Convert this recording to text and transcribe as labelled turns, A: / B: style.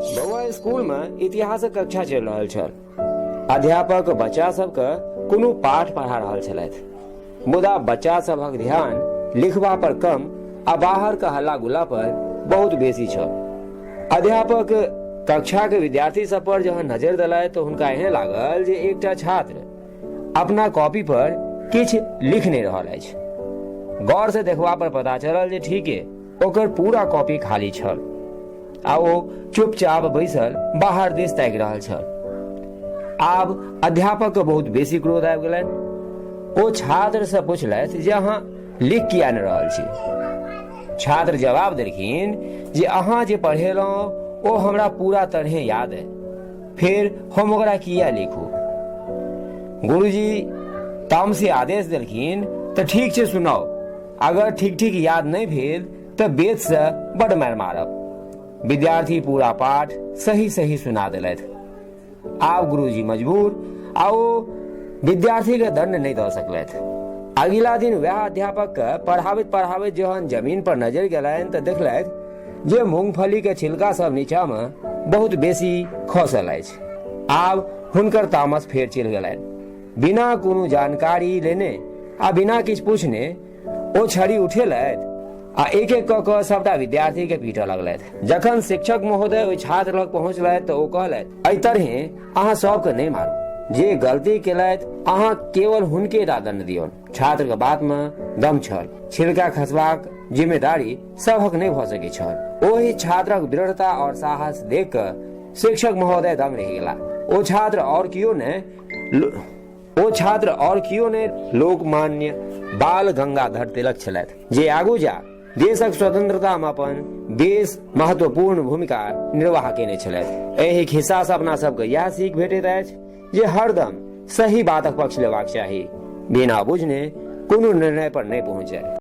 A: बौआ, स्कूल में इतिहासक कक्षा चलि रहल छल। अध्यापक बच्चा सबके कोनो पाठ पढ़ा रहल छलथि, मुदा बच्चा सभक ध्यान लिखबा पर कम आ बाहर के हल्ला गुल्ला पर बहुत बेसी छल। अध्यापक कक्षा के विद्यार्थी सब पर जहन नजर देलथि तऽ हुनका एहन लागल जे एकटा छात्र अपना कॉपी पर किछु लिख नहि रहल अछि। गौर से देखबा पर पता चलल जे ठीके ओकर पूरा कॉपी खाली छल आ ओ चुपचाप बैसल बाहर दिस ताकि रहल छल। आब अध्यापक के बहुत बेसी क्रोध आबि गेलनि। ओ छात्र से पुछलथि जे अहाँ लिख किया नहि रहल छी? छात्र जवाब देलखिन जे अहाँ जे पढ़ेलहुँ ओ हमरा पूरा तरहे याद है, फेर हम ओकरा किया लिखू? गुरुजी तामसे आदेश देलखिन तऽ ठीक छै सुनाउ, अगर ठीक ठीक याद नहि भेल तऽ बेतसँ बड मारि मारब। विद्यार्थी पूरा पाठ सही सही सुना देलथि। आब गुरुजी मजबूर आ ओ विद्यार्थीके दंड नहि दऽ सकलथि। अगिला दिन वएह अध्यापकके पढ़ाबैत पढ़ाबैत जहन जमीन पर नजरि गेलनि तऽ देखलथि जे मूंगफलीके छिलका सब नीचामे बहुत बेसी खसल अछि। आब हुनकर तामस फेर चलि गेलनि। बिना कोनो जानकारी लेने आ बिना किछु पूछने ओ छड़ी उठेलथि आ एक एक कऽ कऽ सबटा विद्यार्थी के पीटऽ लगलथि। जखन शिक्षक महोदय ओहि छात्र लग पहुँचलथि तऽ ओ कहलथि, एहि तरहे अहाँ सबके नहि मारू, जे गलती केलथि अहाँ केवल हुनके टा दंड दियौन। छात्र के बात मे दम छल, छिलका खसबाक जिम्मेदारी सभक नहि भऽ सकैत छल। ओहि छात्रक दृढ़ता और साहस देख कऽ शिक्षक महोदय दंग रहि गेला। ओ छात्र और कियो ने ओ छात्र और कियो ने लोकमान्य बाल गंगाधर तिलक छलथि, जे आगू जा देशक स्वतंत्रता में अपन बेस महत्वपूर्ण भूमिका निर्वाह केने छलथि। एहि खिस्सा से अपना सबके इएह सीख भेटैत अछि जे हरदम सही बातक पक्ष लेबाक चाही, बिना बुझने कोनो निर्णय पर नहि पहुँचय।